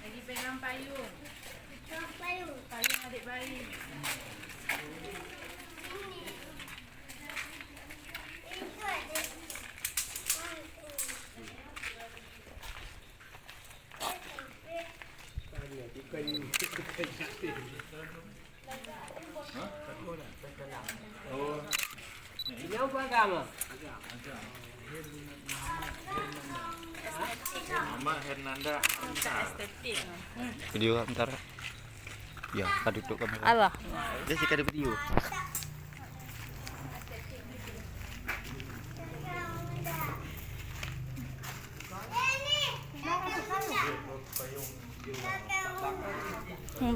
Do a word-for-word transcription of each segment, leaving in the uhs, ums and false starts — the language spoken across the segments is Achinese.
Lagi pegang payung. Payung adik bayi. Muhammad Hernanda. Video sebentar. Ya, ka tutup kamera. Allah. Dia sih ka ada video.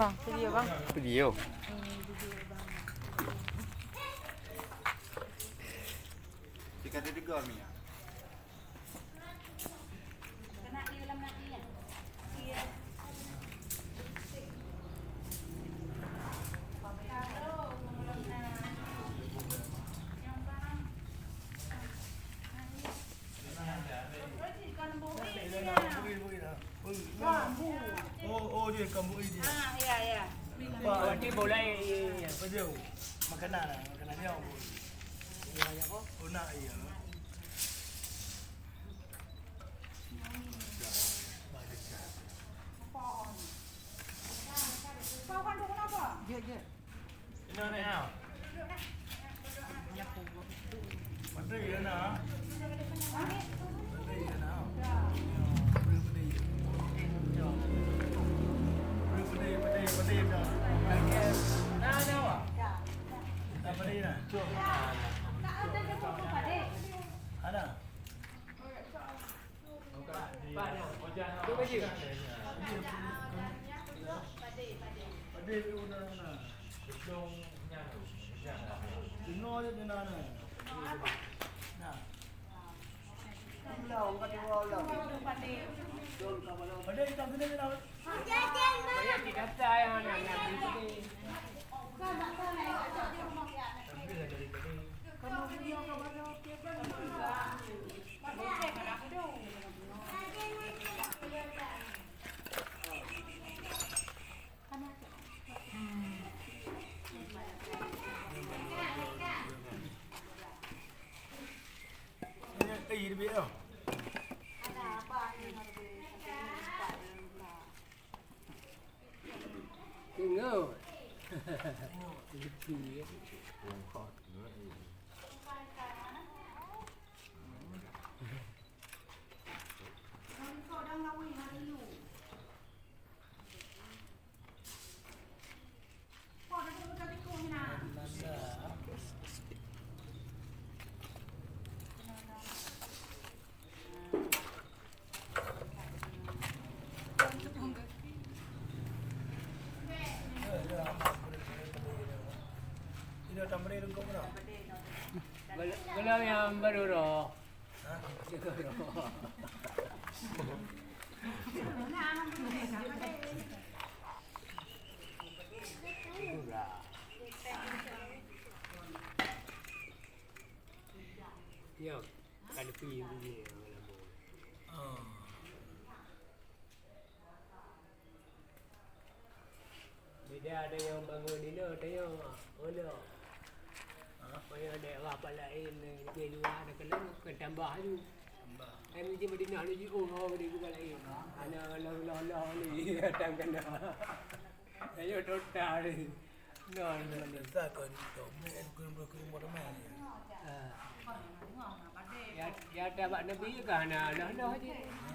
Bang, video, bang. Video. Jika ada juga, Mia. Oh, oh, dia ikan bui dia. Ah, ya, ya. Nampak. Oh, dia bola, ya, ya, ya. Apa dia? Makanan lah, makanan dia. Oh, nak, iya. Ina, ina. Padé ya, na. Padé ya, na. Padé, padé, padé, padé, na. Na, na, wa. Na, padé, na. Ana. Tengok. Belum yang baru roh. Ya, kan pi dia. Beda ada yang bangun dina, tanya, mana? Payah dek rapat lain, lebih luar ada kena, kan tambah tu. Tambah. Kan dia berdina lagi, oh, oh, dia bukan lain. Ana, Allah, Allah, Allah, ni, datang kena. Ayo, total ni. No, no, no. Dah kau ni, kau main, kau, kau, kau, kau main. Ah. Ya, ya, tak bak Nabi ke, ana, Allah, Allah je.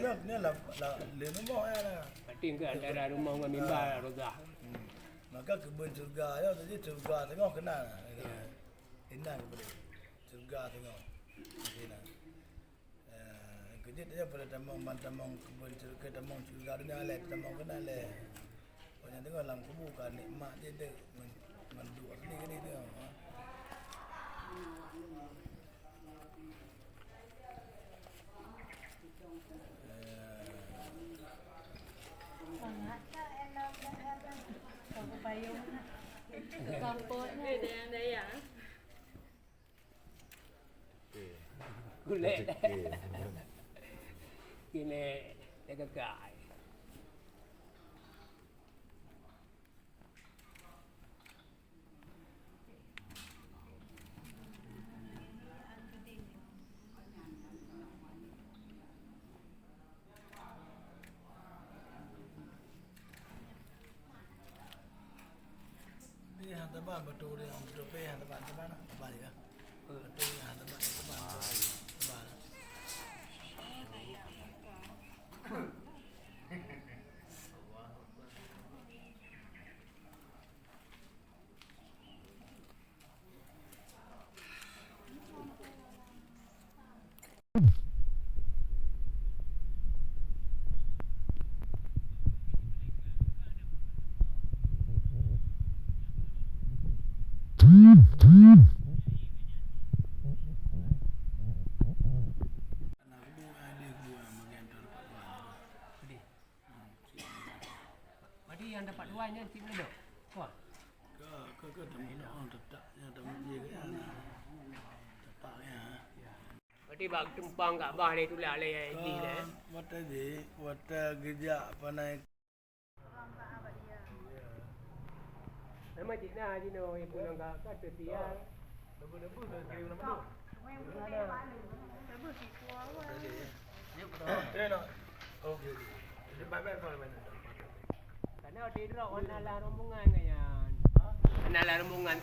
nyoe, nyoe lah, lah, lé rumoh nyan lah. Berarti ke antara rumoh ngon mimbar, rozah. Hmm. Maka keubeuen syeuruga nyoe, jadi syeuruga teungoh keunan. Ya. Inan keubeuen. Syeuruga teungoh. Inan. Eh, keujeuet aja pada tamong, ban tamong keubeuen syeuruga, tamong syeuruga donya lé, tamong keunan lé. Pokoknya teungoh lam kubu ka nikmat je dek, ngon, ngon duek asli ke ni teungoh, ha. Eh. Sangat. Kapot. Eh, dayang-dayang. Okey. Kulek. Rezeki. Kini dia gagai. Pih han teuban, batu dia, batu pih han teuban, teuban, teuban juga. Batu han teuban, teuban, teuban. Berarti nyang dapat dua nyan cit meudok. Wah. Ka, ka, ka, teumanoe, oh, tetak, ya, teumanoe, ya, ya. Tetak, ya. Berarti bak tumpang Ka'bah lé tulak lé, ya, di lé. Kan, watèe di, watèe geujak panai. Nama cit na jinoe, ibu nangka ka teusial. Karena di drop warna lah rombongan kan, ya. Warna lah rombongan.